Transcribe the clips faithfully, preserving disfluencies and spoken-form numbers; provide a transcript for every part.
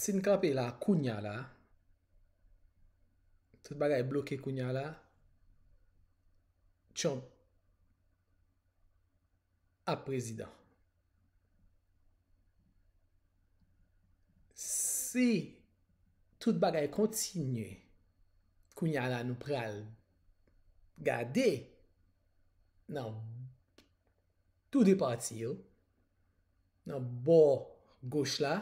Si n kanpe la, kounya la, tout bagay bloke kounya la, Trump ap prezidan. Si tout bagay kontinye, kounya la nou pral gade nan tou de pati yo, nan bò goch la,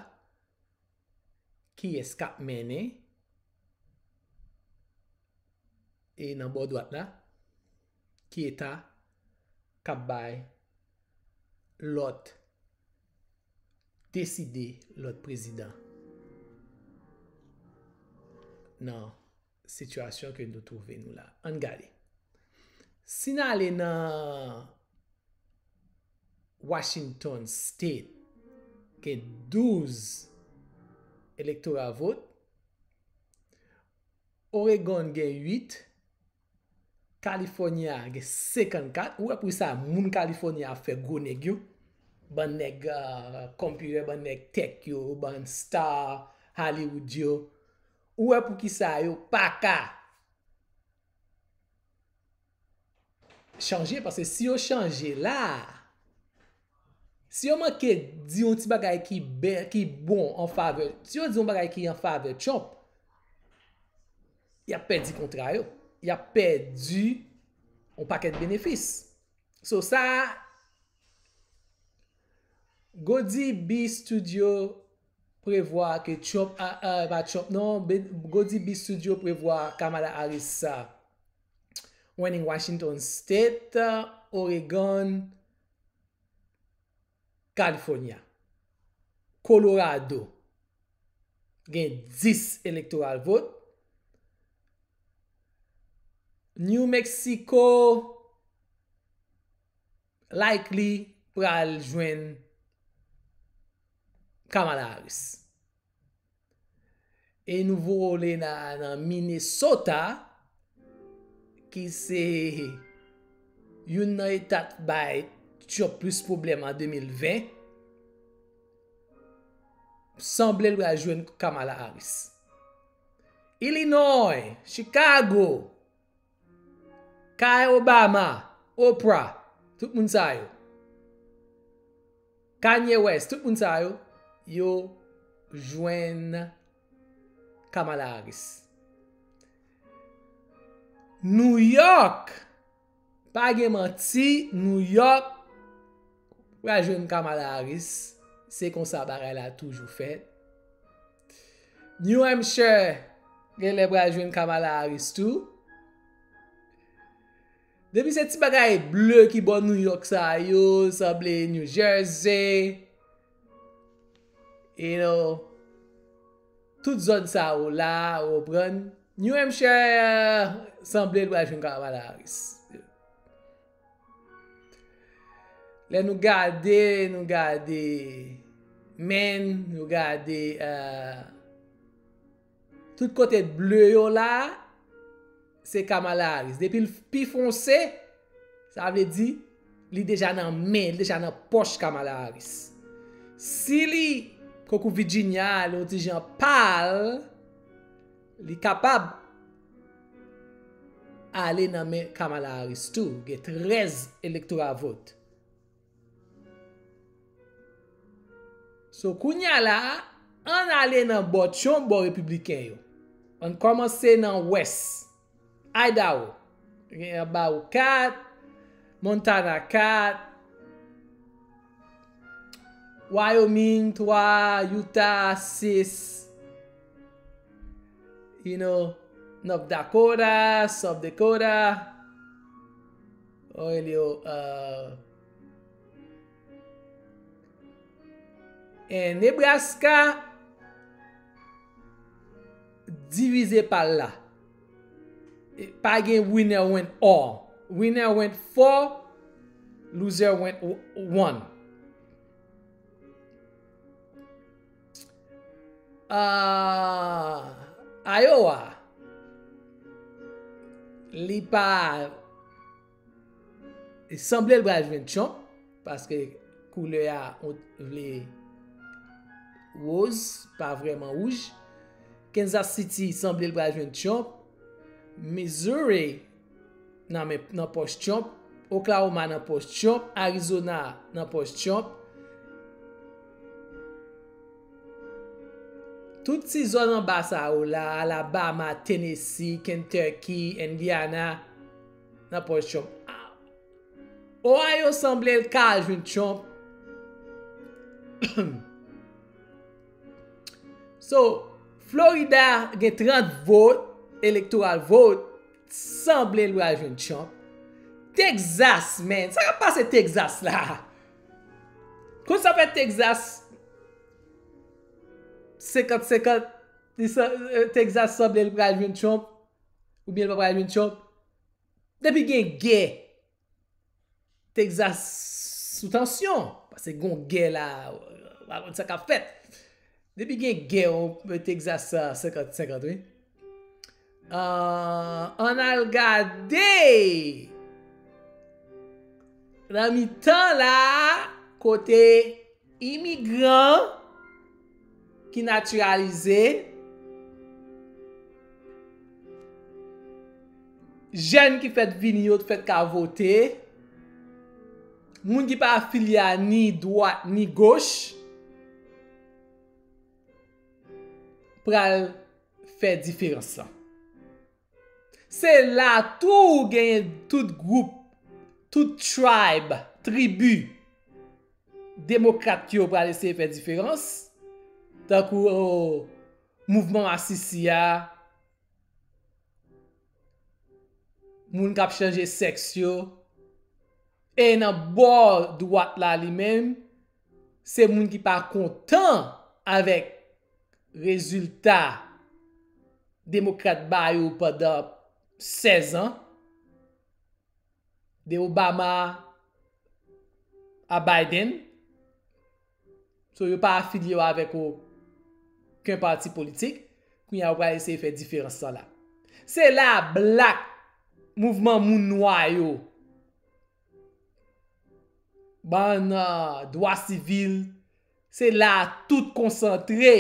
kiyès k ap mennen, e nan bò dwat la, ki eta k ap bay lòt, deside lòt prezidan nan sitiyasyon ke nou twouve nou la. Ann gade. Si n ale nan Washington State, gen douz elektora vot, Oregon gen uit, California gen senkannkat. Ou wè poukisa moun California ap fè gwo nèg yo? Bann nèg uh, computer, bann nèg tech yo, bann star Hollywood yo. Ou wè poukisa yo pa ka chanje, paske si yo chanje la, si yo manke di yon ti bagay ki bè, ki bon an favè, si yo di yon bagay ki an favè Trump, y ap pèdi kontra yo, y ap pèdi yon pakèt benefis. So sa, Godi B Studio prevwa ke Trump, a, a, pa Trump non, Godi B Studio prevwa Kamala Harris sa winning Washington State, Oregon, California, Colorado gen dis electoral vote, New Mexico likely pral jwenn Kamala Harris. E nou vole nan, nan Minnesota, ki se youn nan eta k bay Trump plis pwoblèm an de mil ven. Sanble l pral jwenn Kamala Harris. Illinois, Chicago, kay Obama, Oprah, tout moun sa yo. Kanye West, tout moun sa yo, yo jwenn Kamala Harris. New York, pa gen manti, New York pral jwenn Kamala Harris. Se konsa bagay la toujou fèt. New Hampshire genlè pral jwenn Kamala Harris tou. Depi se ti bagay ble ki bò New York sa yo, sanble New Jersey, you know, tout zòn sa yo la, ou konprann. New Hampshire sanble l pral jwenn Kamala Harris. Lè nou gade, nou gade Maine, nou gade uh, tout kote ble yo la, se Kamala Harris. Depi l pi fonse, sa vle di li deja nan men, li deja nan pòch Kamala Harris. Si li, konkou Virginia, li yon ti jan pal, li kapab ale nan men Kamala Harris tou. Gen trèz elektora vot. So, kounya la, ann ale nan bò Trump, bò repibliken yo. Ann kòmanse nan West, Idaho. Gen Idaho kat, Montana kat, Wyoming twa, Utah sis, you know, North Dakota, South Dakota, oh, yo, uh, and Nebraska divize pa l la. Pa gen winner went all. Winner went four, loser went one. Uh, Iowa, li pa, li sanble l pral jwenn Trump, paske koulè a vle woz, pa vrèman wouj. Kansas City sanble l pral jwenn Trump. Missouri nan men, nan pòch Trump. Oklahoma nan pòch Trump. Arizona nan pòch Trump. Tout ti zòn anba sa yo la, Alabama, Tennessee, Kentucky, Indiana, nan pòch Trump. Ohio sanble l ka al jwenn Trump. So, Florida gen trant vot, electoral vote, sanble l pral jwenn Trump. Texas, man, sa k ap pase Texas la? Konn sa fè Texas senkant senkant, li sa, eh, Texas sanble l pral jwenn Trump, oubyen l pa pral jwenn Trump. Depi gen gè, Texas sou tansyon, paske gon gè la, w pa konn sa k ap fèt. Depi gen gè, on, Texas sa senkant senkant, wi. Ah, ann al gade nan mitan la, kote imigran ki natiralize, jèn ki fèk vini yo fèk ka vote, moun ki pa afilye a ni dwat ni goch, pral fè diferans lan. Se la tou genyen tout gwoup, tout tribe, tribi demokrat yo pral eseye fè diferans, tankou, o, mouvman masisi a, moun k ap chanje sèks yo, e nan bò dwat la li menm, se moun ki pa kontan avèk rezilta demokrat ba yo pandan sèz an, de Obama a Biden. So, yo pa afilye yo avèk okenn pati politik. Kounye a, yo pral eseye fè diferans lan la. Se la blak, mouvman moun nwa yo, bann, ah, dwa sivil, se la tout konsantre.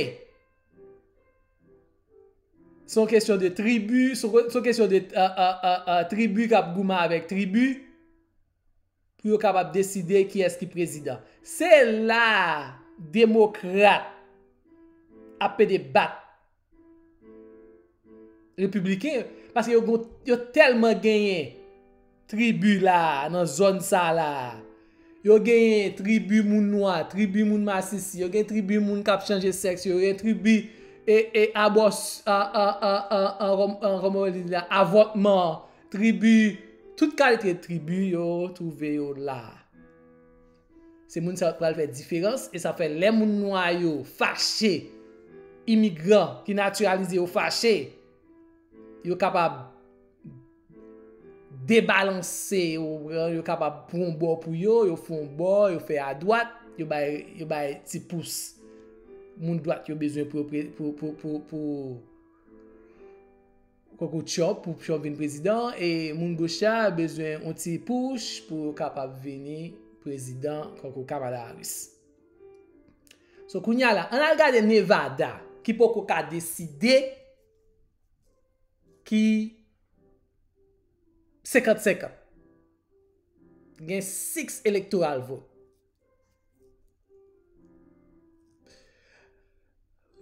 Se yon kesyon de tribi, se yon, se yon kesyon de, ah, ah, ah, ah, tribi k ap goumen avèk tribi pou yo kapab deside kiyès ki prezidan. Se la demokrat ap pede bat repibliken, paske yo gon, yo tèlman genyen tribi la, nan zòn sa la. Yo genyen tribi moun nwa, tribi moun masisi, yo gen tribi moun k ap chanje sèks yo, yo gen tribi e, e abòs-, a, a, a, a, a, kòm, a, kòman yo di la, avòtman, tribi, tout kalite tribi yo twouve yo la. Se moun sa yo k pral fè diferans, e sa fè lè moun nwa yo fache, imigran ki natiralize yo fache, yo kapab debalanse, yo, yo kapab pran yon bò pou yo, yo fè yon bò, yo fè adwat, yo bay, yo bay ti pous moun dwat yo bezwen pou yo pre-, pou, pou, pou, pou, kankou Trump, pou Trump vin prezidan, e moun goch la bezwen yon ti pous pou yo kapab vini prezidan, kankou Kamala Harris. So, kounye a la, ann al gade Nevada, ki poko ka deside, ki senkant senkant. Gen six electoral vote.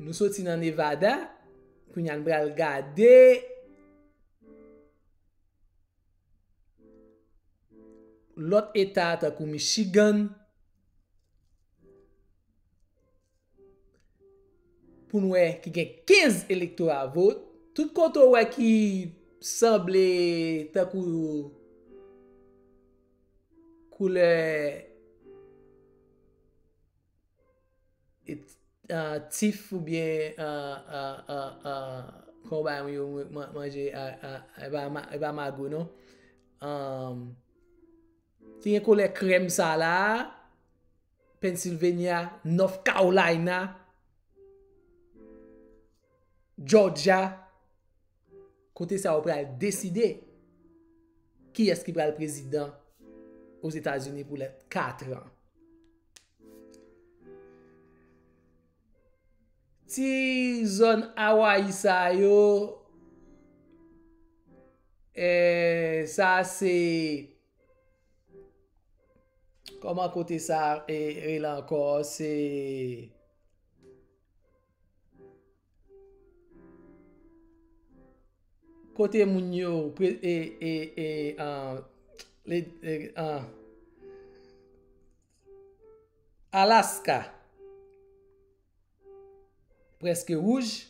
Nou soti nan Nevada, kounye a n pral gade lòt eta tankou Michigan, pou n wè ki gen kenz electoral vote. Tout kote w wè ki sanble tankou koulè, e, ah, tif oubyen, ah, ah, ah, ah, kòman yo man-, manje, ah, ah, e pa ma-, e pa mago non. Ahn, ki gen koulè krèm sa la, Pennsylvania, North Carolina, Georgia, kote sa yo pral deside kiyès ki pral prezidan Ozetazini pou lòt kat an. Ti zòn Awayi sa yo, eh, sa se, kòman kote sa, eh, rele ankò? Se kote moun yo pre-, e, e, e, an, le, e, an, Alaska. Prèske wouj.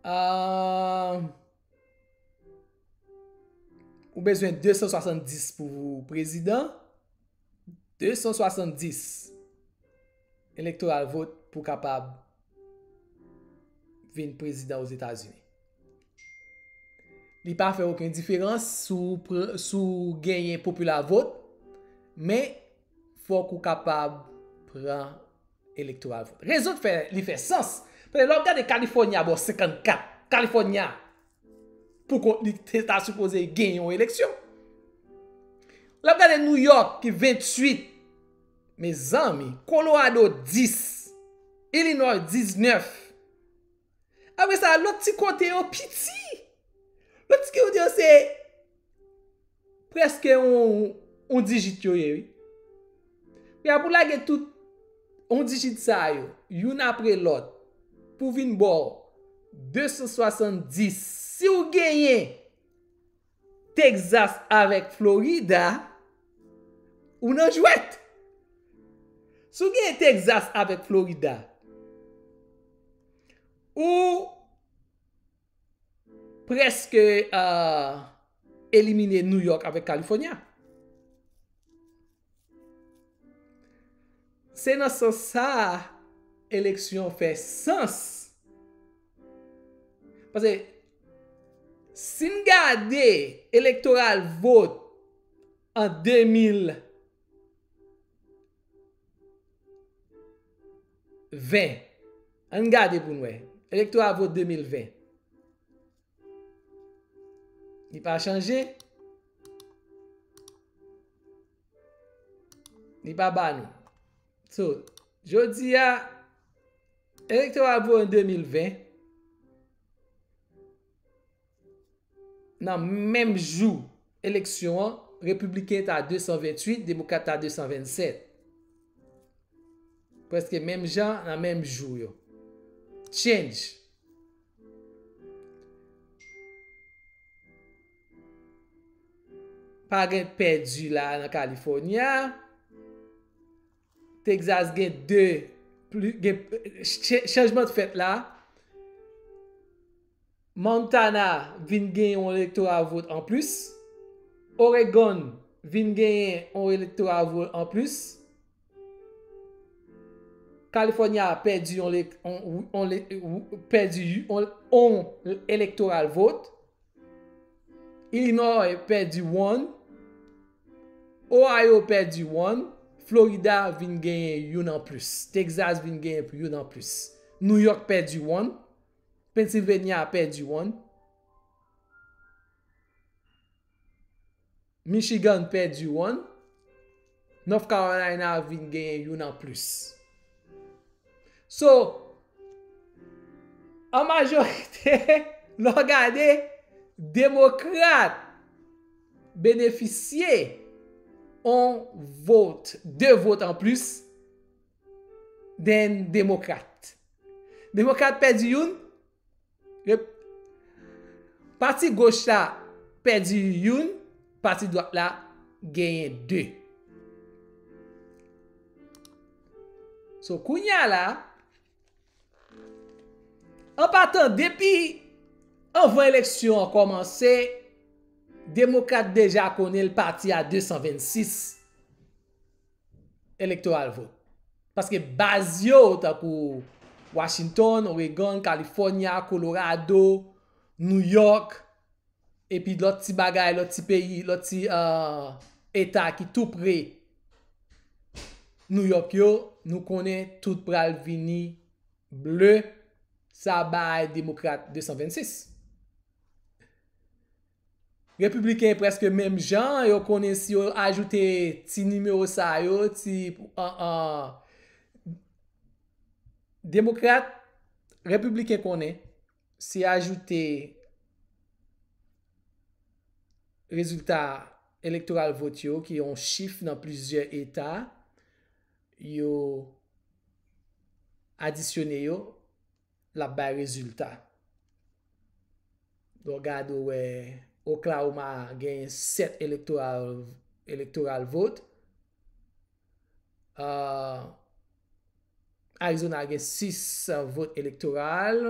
Ah, ou bezwen de san swasanndis pou prezidan. De san swasanndis electoral vote pou kapab vin prezidan Ozetazini. Li pa fè okenn diferans si w pran, si w genyen popular vote, men fòk ou kapab pran electoral vote. Rezon k fè li fè sans, paske lè w ap gade California bò senkannkat, California pou kont li te ta sipoze genyen yon eleksyon. Lè w ap gade New York ki venntuit, mezanmi, Colorado dis, Illinois diznèf. Apre sa, lòt ti kote yo piti. Lòt ti kote yo se prèske yon, yon dijit yo ye, wi. Wi, apre w lage tout yon dijit sa yo, youn apre lòt, pou vin ba w de san swasanndis. Si w genyen Texas avèk Florida, ou nan jwèt. Si w genyen Texas avèk Florida, ou prèske, ah, elimine New York avèk California. Se nan sans sa a, eleksyon fè sans. Paske, si n gade electoral vote an de mil ven, ann gade pou n wè. Electoral vote de mil ven. Li pa chanje. Li pa ba nou. So, jodi a, electoral vote an de mil ven, nan menm jou eleksyon an, repibliken ta de san venntuit, demokrat ta de san vennsèt. Prèske menm jan, nan menm jou yo. Change. Pa gen pèdi la nan California. Texas gen de, pli, gen, ch-, chanjman t fèt la. Montana vin gen yon electoral vote anplis. Oregon vin genyen yon electoral vote anplis. California pèdi yon le-, on, on le-, pèdi on, on electoral vote. Illinois pèdi one. Ohio pèdi one. Florida vin genyen youn anplis. Texas vin genyen youn anplis. New York pèdi one. Pennsylvania pèdi one. Michigan pèdi one. North Carolina vin genyen youn anplis. So, an majorite, lè w gade, demokrat benefisye on vot, de vot anplis than demokrat. Demokrat pèdi youn, Rep-, pati goch la pèdi youn, pati dwat la genyen de. So, kounye a la, an patan, depi anvan eleksyon an kòmanse, demokrat deja konnen l pati a de san vennsis electoral vote. Paske baz yo, tankou Washington, Oregon, California, Colorado, New York, epi lòt ti bagay, lòt ti peyi, lòt ti, ah, eta ki tou pre New York yo, nou konnen tout pral vini ble, sa bay demokrat de san vennsis. Repibliken prèske menm jan, yo konnen si yo ajoute ti nimewo sa yo, ti, an, an, Demokrat, Repibliken konnen, si ajoute rezilta elektoral vot yo, ki yon chif nan plizyè eta, yo adisyone yo, l ap bay rezilta. Lè w gade, w wè Oklahoma gen sèt elektoral, elektoral vot. Ah, Arizona gen sis vot elektoral.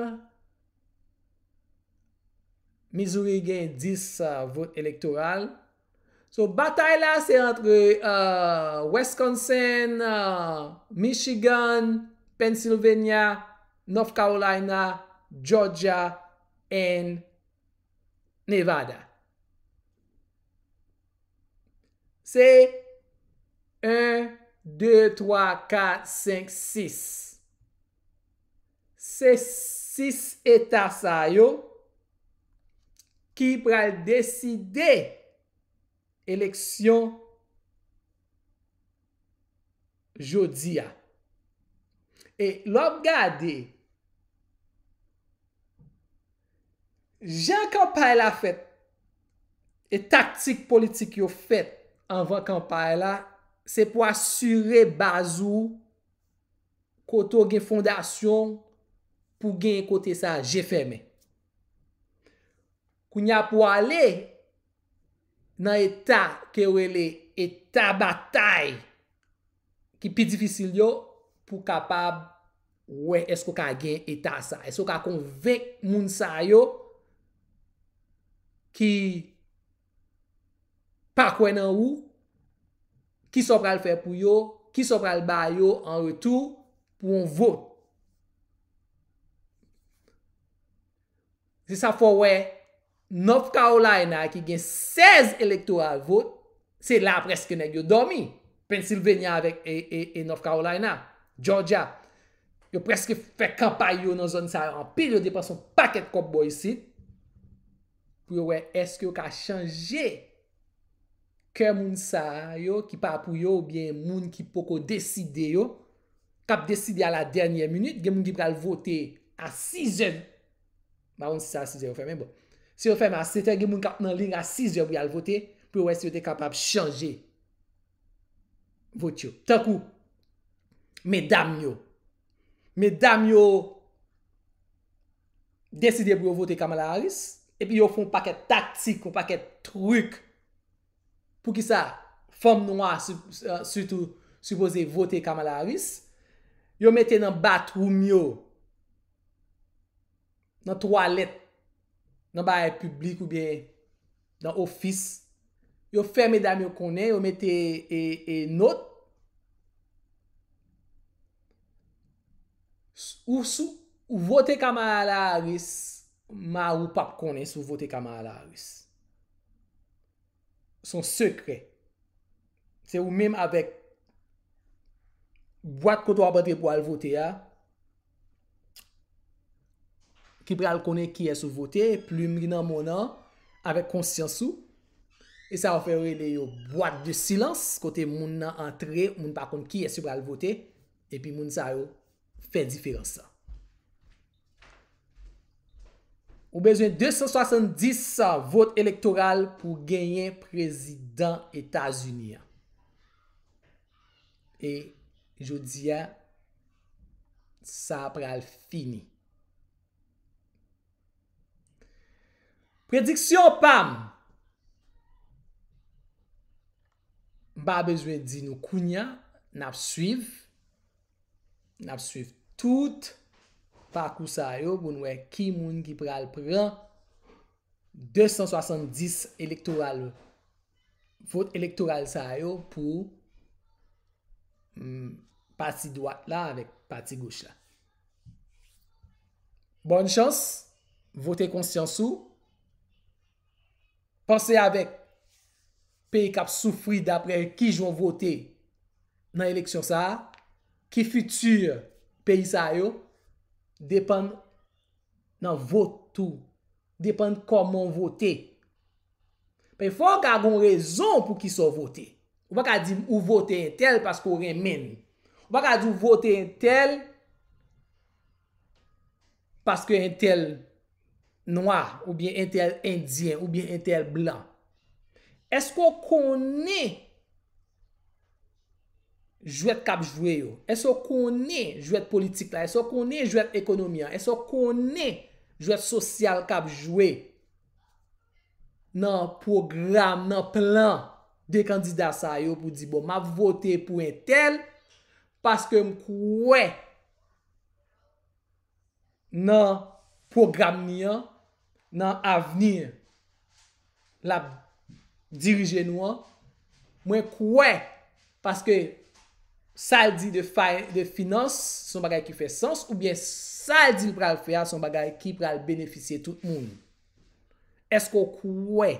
Missouri gen dis vot elektoral. So, batay la se antre, ah, Wisconsin, ah, Michigan, Pennsylvania, North Carolina, Georgia, and Nevada. Se en, de, twa, kat, senk, sis. Se sis eta sa yo ki pral deside eleksyon jodi a. E lè w ap gade jan kanpay la fèt e taktik politik yo fèt anvan kanpay la, se pou asire baz ou kote w gen fondasyon pou genyen kote sa je fèmen. Kounye a pou ale nan eta ke yo rele eta batay ki pi difisil yo pou kapab wè èske w ka gen eta sa. Èske w ka konvenk moun sa yo ki pa kwè nan ou, kisa w pral fè pou yo, kisa w pral ba yo an retou pou yon vot. Se sa fè w wè North Carolina ki gen sèz electoral vote, se la prèske nèg yo dòmi. Pennsylvania avèk e, e, e North Carolina, Georgia. Yo prèske fè kanpay yo nan zòn sa yo anpil, yo depanse yon pakèt kòb bò isit pou yo wè èske yo ka chanje kè moun sa yo ki pa pou yo oubyen moun ki poko deside yo, k ap deside a la dènyè minit, gen moun ki pral vote a sizè. M pa konn si se a sizè yo fèmen, bon. Si yo fèmen a sèt è, gen moun k ap nan liy a sizè pou y al vote, pou yo wè si yo te kapab chanje vot yo. Tankou medam yo. Medam yo deside pou yo vote Kamala Harris, epi yo fè yon pakèt taktik, yon pakèt trik. Poukisa fanm nwa, si-, sitou, sipoze vote Kamala Harris? Yo mete nan bathroom yo, nan twalèt, nan bagay piblik oubyen nan ofis. Yo fè medam yo konnen, yo mete e, e, nòt. Ou sou, ou vote Kamala Harris, mari w p ap konnen si w vote Kamala Harris. Se yon sekrè. Se ou menm avèk bwat kote w ap antre pou al vote a ki pral konnen kiyès ou vote, plim ki nan men w nan, avèk konsyans ou. E sa yo fè yo rele yo bwat de silans, kote moun nan antre, moun pa konn kiyès yo pral vote, epi moun sa yo fè diferans lan. Ou bezwen de san swasanndis vòt elektoral pou genyen prezidan Etazini an. E jodi a, sa pral fini. Prediksyon pa m, m pa bezwen di nou kounye a, n ap swiv. N ap swiv tout pakou sa yo pou n wè ki moun ki pral pran de san swasanndis elektoral, vòt elektoral sa yo pou, mm, pati dwat la avèk pati goch la. Bòn chans, vote konsyans ou, panse avèk peyi k ap soufri daprè kijan w vote nan eleksyon sa a, ki fiti peyi sa yo depann nan vòt ou, depann kòman w vote. Paske fò w ka gen yon rezon pou kisa w vote. Ou pa ka di ou vote entèl paske w renmen l. Ou pa ka di ou vote entèl paske entèl nwa, oubyen entèl endyen, oubyen entèl blan. Èske w konnen jwèt k ap jwe yo? Èske w konnen jwèt politik la? Èske w konnen jwèt ekonomi an? Èske w konnen jwèt sosyal k ap jwe nan pwogram, nan plan de kandida sa yo pou di, bon, m ap vote pou entèl paske m kwè nan pwogram li an, nan avni l ap dirije nou an, mwen kwè, paske sa l di de, fi- de finans, se yon bagay ki fè sans, oubyen sa l di l pral fè a, se yon bagay ki pral benefisye tout moun. Èske w kwè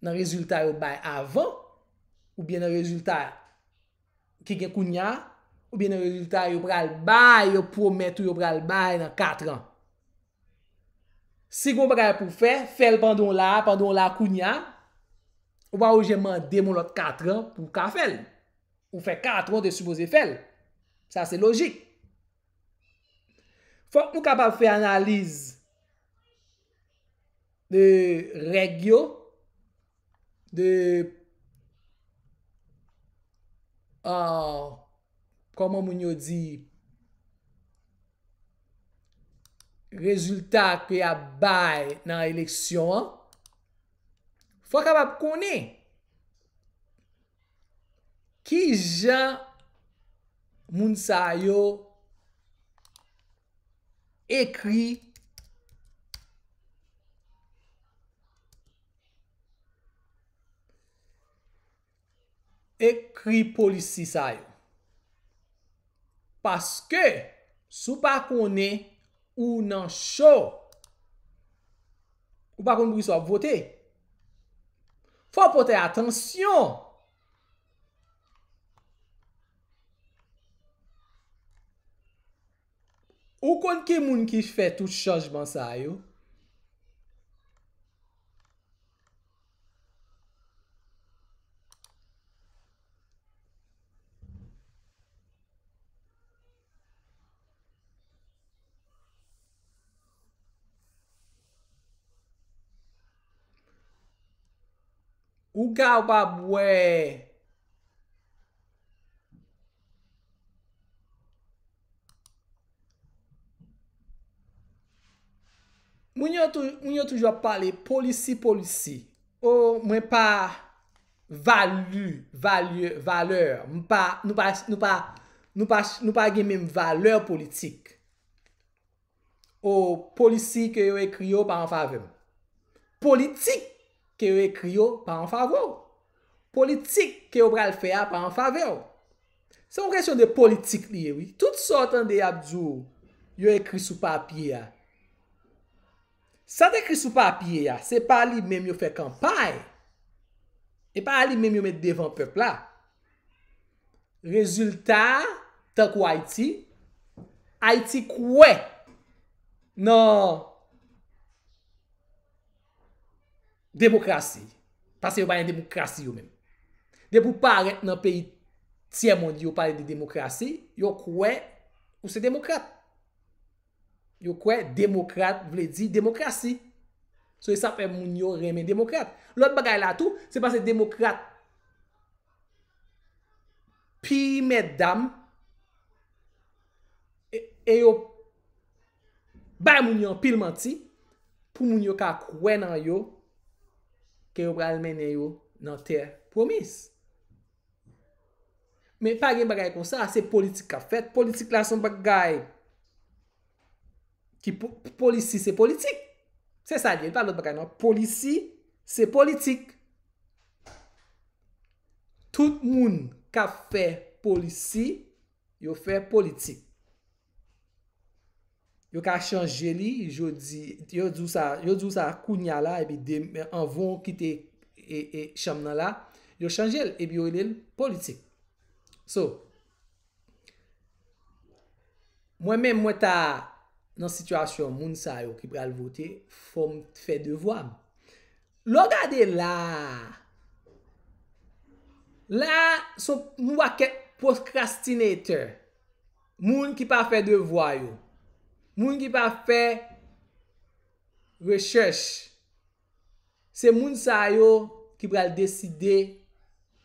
nan rezilta yo bay avan, oubyen nan rezilta ki gen kounye a, oubyen nan rezilta yo pral bay, yo pwomèt ou yo pral bay nan kat an? Si gen yon bagay pou w fè, fè l pandan w la, pandan w la kounye a, ou pa oblije mande m yon lòt kat an pou w ka fè l. Ou fè kat an, w te sipoze fè l. Sa se lojik. Fòk nou kapab fè analiz de règ yo, de, ah, kòman moun yo di, rezilta ke y ap bay nan eleksyon an. Fò w kapab konnen ki jan moun sa yo ekri, ekri polisi sa yo. Paske, si w pa konnen, ou nan cho, ou pa konn poukisa w ap vote. Fò w pote atansyon. Ou konn ki moun ki fè tout chanjman sa yo? Ou ka ou pa bwè. Moun yo tou, moun yo toujou ap pale polisi, polisi. O, mwen pa vali, valye, valè. M pa, nou pa, nou pa, nou pa, nou pa gen menm valè politik. O, polisi ke yo ekri yo pa an favè m. Politik ke yo ekri yo pa an favè w. Politik ke yo pral fè a pa an favè w. Se yon kesyon de politik li ye, wi. Tout sa w tande y ap di w, yo ekri sou papye a. Sa t ekri sou papye a, se pa li menm yo fè kanpay. E pa li menm yo met devan pèp la. Rezilta a, tankou Ayiti, Ayiti kwè nan demokrasi. Paske yo pa gen demokrasi yo menm. Depi w parèt nan peyi tyèmond yo pale de demokrasi, yo kwè ou se demokrat. Yo kwè demokrat vle di demokrasi. So, e sa fè moun yo renmen demokrat. Lòt bagay la tou, se paske demokrat pi mètdam e, e yo bay moun yo anpil manti pou moun yo ka kwè nan yo ke yo pral mennen yo nan tè pwomis. Men pa gen bagay konsa, se politik k ap fèt. Politik la se yon bagay ki po- polisi se politik. Se sa l ye, li pa lòt bagay non. Polisi se politik. Tout moun k ap fè polisi, yo fè politik. Yo ka chanje li, jodi, yo di w sa, yo di w sa kounya la, epi de, anvan w kite e, e, chanm nan la, yo chanje l, epi yo rele l politik. So, mwen menm, mwen ta nan sitiyasyon moun sa yo ki pral vote, fò m fè devwa m. Lè w gade la, la, se yon pakèt procrastinator. Moun ki pa fè devwa yo. Moun ki pa fè rechèch, se moun sa yo ki pral deside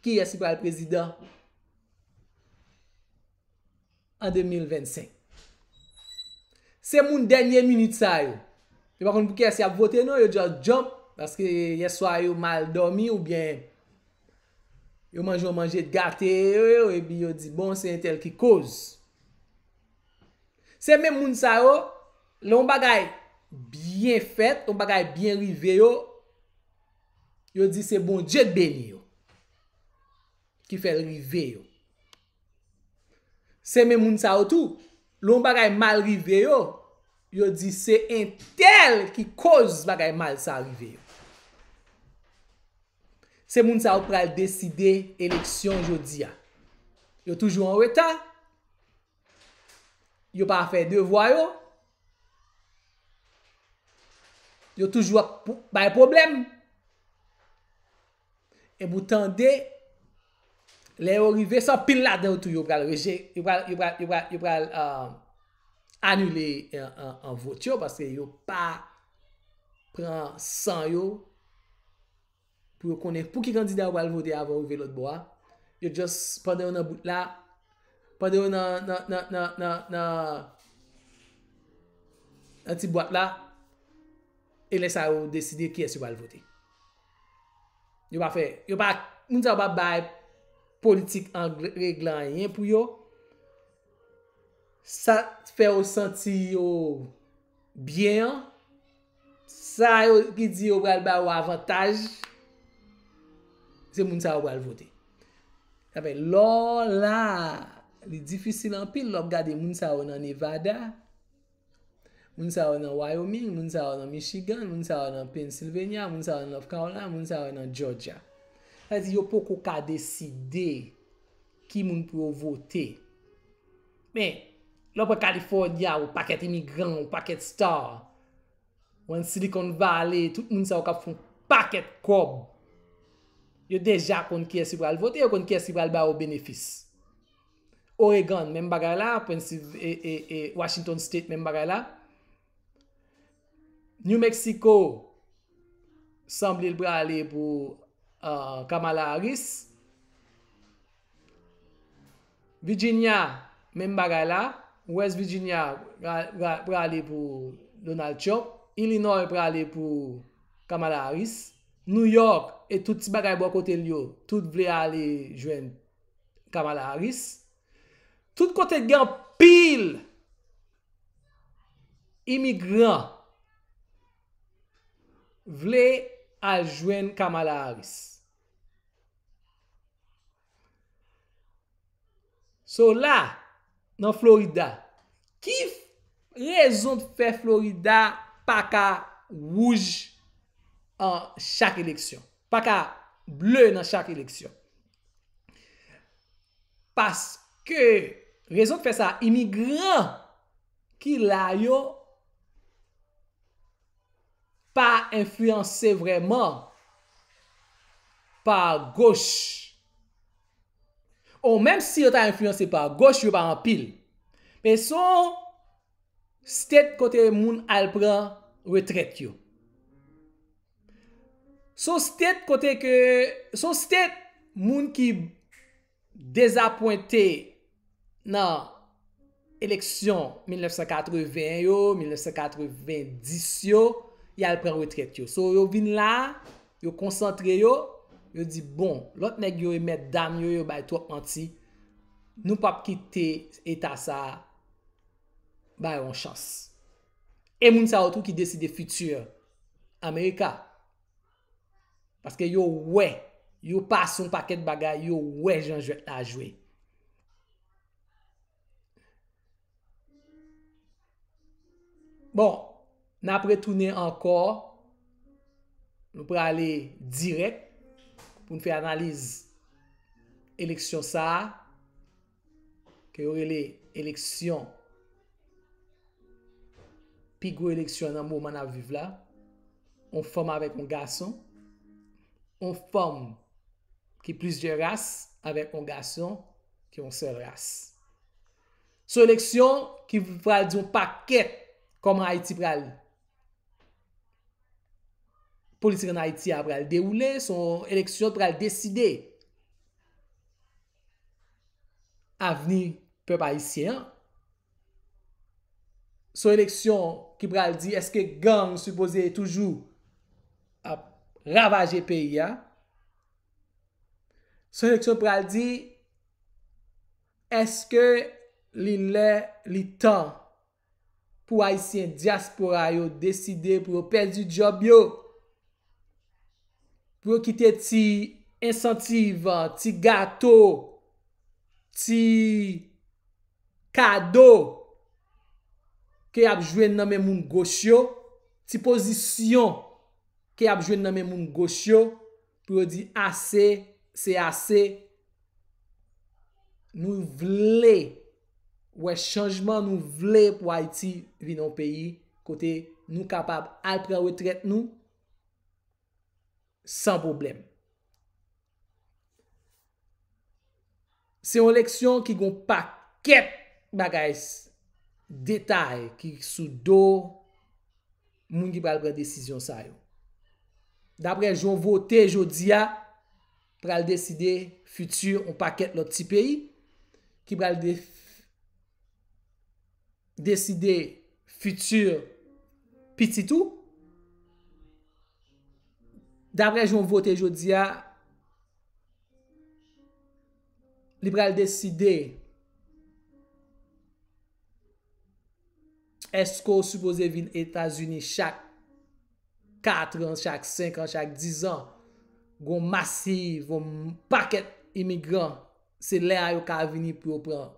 kiyès ki pral prezidan an de mil vennsenk. Se moun dènye minit sa yo. Yo pa konn pou kiyès y ap vote non, yo just jump, paske yèswa yo mal dòmi oubyen yo manje yon manje gate yo, yo, epi yo di, "Bon, se entèl ki koz." Se menm moun sa yo, lè yon bagay byen fèt, yon bagay byen rive yo, yo di se Bondye k beni yo, ki fè l rive yo. Se menm moun sa yo tou, lè yon bagay mal rive yo, yo di se entèl ki koz bagay mal sa rive yo. Se moun sa yo k pral deside eleksyon jodi a. Yo toujou an reta. Yo pa fè devwa yo. Yo toujou ap pou- bay pwoblèm. E pou tande, lè yo rive, se anpil ladan yo tou yo pral reje, yo pral, yo pral, yo pral, yo pral uh, anile an, an, an vot yo, paske yo pa pran san yo pou yo konnen pou ki kandida yo pral vote avan yo rive lòt bò a. Yo just, pandan yo nan bout la, pandan yo nan, nan, nan, nan, nan, nan, nan ti bwat la, e lè sa yo deside kiyès yo pral vote. Yo pa fè, yo pa, moun sa yo pa bay politik an regle anyen pou yo. Sa fè yo santi yo byen an, sa yo ki di yo pral ba yo avantaj, se moun sa yo pral vote. Sa fè lò la, li difisil anpil lè w ap gade moun sa yo nan Nevada, moun sa yo nan Wyoming, moun sa yo nan Michigan, moun sa yo nan Pennsylvania, moun sa yo nan North Carolina, moun sa yo nan Georgia. Sa vle di yo poko ka deside ki moun pou yo vote. Men, lè w pran California, yon pakèt imigran, yon pakèt star. Ou pran Silicon Valley, tout moun sa yo k ap fè yon pakèt kòb. Yo deja konn kiyès ki pral vote, yo konn kiyès ki pral ba yo benefis. Oregon, menm bagay la, Pennsylv-, e, e, e, Washington State, menm bagay la. New Mexico, sanble l prale pou uh, Kamala Harris. Virginia, menm bagay la. West Virginia pra- pra- prale pou Donald Trump. Illinois prale pou Kamala Harris. New York, e tout ti bagay bò kote l yo, tout vle ale jwenn Kamala Harris. Tout kote gen anpil imigran vle al jwenn Kamala Harris. So la, nan Florida, ki f- rezon k fè Florida pa ka wouj an chak eleksyon? Pa ka ble nan chak eleksyon? Paske rezon k fè sa, imigran ki la yo pa enfliyanse vrèman pa goch. Ou menm si yo ta enfliyanse pa goch, yo pa anpil. Men se yon state kote moun al pran retrèt yo. Se yon state kote ke, se yon state moun ki dezapwente nan eleksyon mil nèf san katreven yo, mil nèf san katreven dis yo, y al pran retrèt yo. So, yo vin la, yo konsantre yo, yo di, "Bon, lòt nèg yo e mèt dam yo, yo bay twòp manti. Nou p ap kite eta sa a ba yo yon chans." E moun sa yo tou ki deside fiti Amerika. Paske yo wè, yo pase yon pakèt bagay, yo wè jan jwèt la jwe. Bon, n ap retounen ankò. Nou prale dirèk pou n fè analiz eleksyon sa a, ke yo rele eleksyon, pi gwo eleksyon nan moman n ap viv la. Yon fanm avèk yon gason, yon fanm ki plizyè ras avèk yon gason ki yon sèl ras. Se yon eleksyon ki pral di yon pakèt kòman Ayiti pral, politik ann Ayiti a pral dewoule, se yon eleksyon ki pral deside avni pèp ayisyen an. Se yon eleksyon ki pral di èske gang sipoze toujou ap ravaje peyi a. Se yon eleksyon ki pral di èske li lè, li tan pou Ayisyen dyaspora yo deside pou yo pèdi djòb yo, pou yo kite ti ensantiv, ti gato, ti kado ke y ap jwenn nan men moun goch yo, ti pozisyon ke y ap jwenn nan men moun goch yo, pou yo di ase, se ase. Nou vle wè chanjman, nou vle pou Ayiti vin yon peyi kote nou kapab al pran retrèt nou san pwoblèm. Se yon eleksyon ki gon pakèt bagay s-, detay ki sou do moun ki pral pran desizyon sa yo. Daprè jan w vote jodi a, pral deside fiti yon pakèt lòt ti peyi ki pral de-, deside fiti pitit ou. Daprè jan w vote jodi a, li pral deside èske w sipoze vin Etazini chak kat an, chak senk an, chak diz an. Gon masiv, yon pakèt imigran, se lè a yo ka vini pou yo pran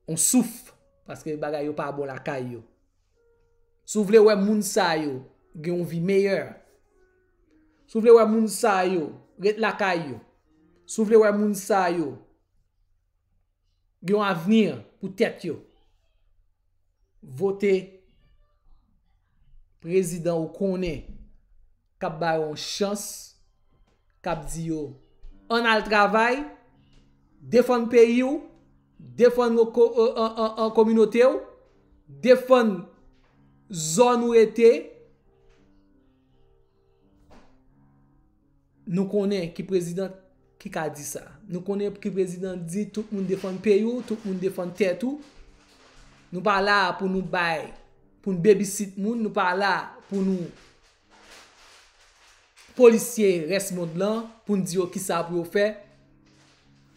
yon souf, paske bagay yo pa bon lakay yo. Si w vle wè moun sa yo gen yon vi meyè, si w vle wè moun sa yo ret lakay yo, si w vle wè moun sa yo gen yon avni pou tèt yo, vote prezidan ou konnen k ap ba yo yon chans, k ap di yo, ann al travay, defann peyi w, defann ko-, an, an, an, an kominote w, defann zòn ou rete. Nou konnen ki prezidan ki ka di sa. Nou konnen ki prezidan di tout moun defann peyi w, tout moun defann tèt ou. Nou pa la pou nou bay, pou n babysit moun, nou pa la pou nou polisye rès mond lan, pou n di yo kisa pou yo fè.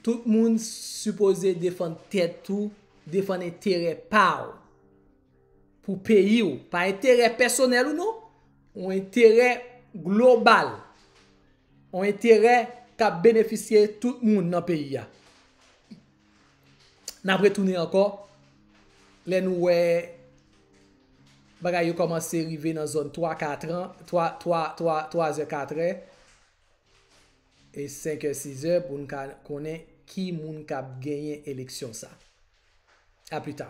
Tout moun sipoze defann tèt ou, defann enterè pa w. Pou peyi w, pa enterè pèsonèl ou non, yon enterè global, yon enterè k ap benefisye tout moun nan peyi a. N ap retounen ankò lè nou wè bagay yo kòmanse rive nan zòn twa, kat an, twa, twa, twa, twa zè, kat è, e senk è, sis è, pou n ka konnen ki moun k ap genyen eleksyon sa. A pli ta.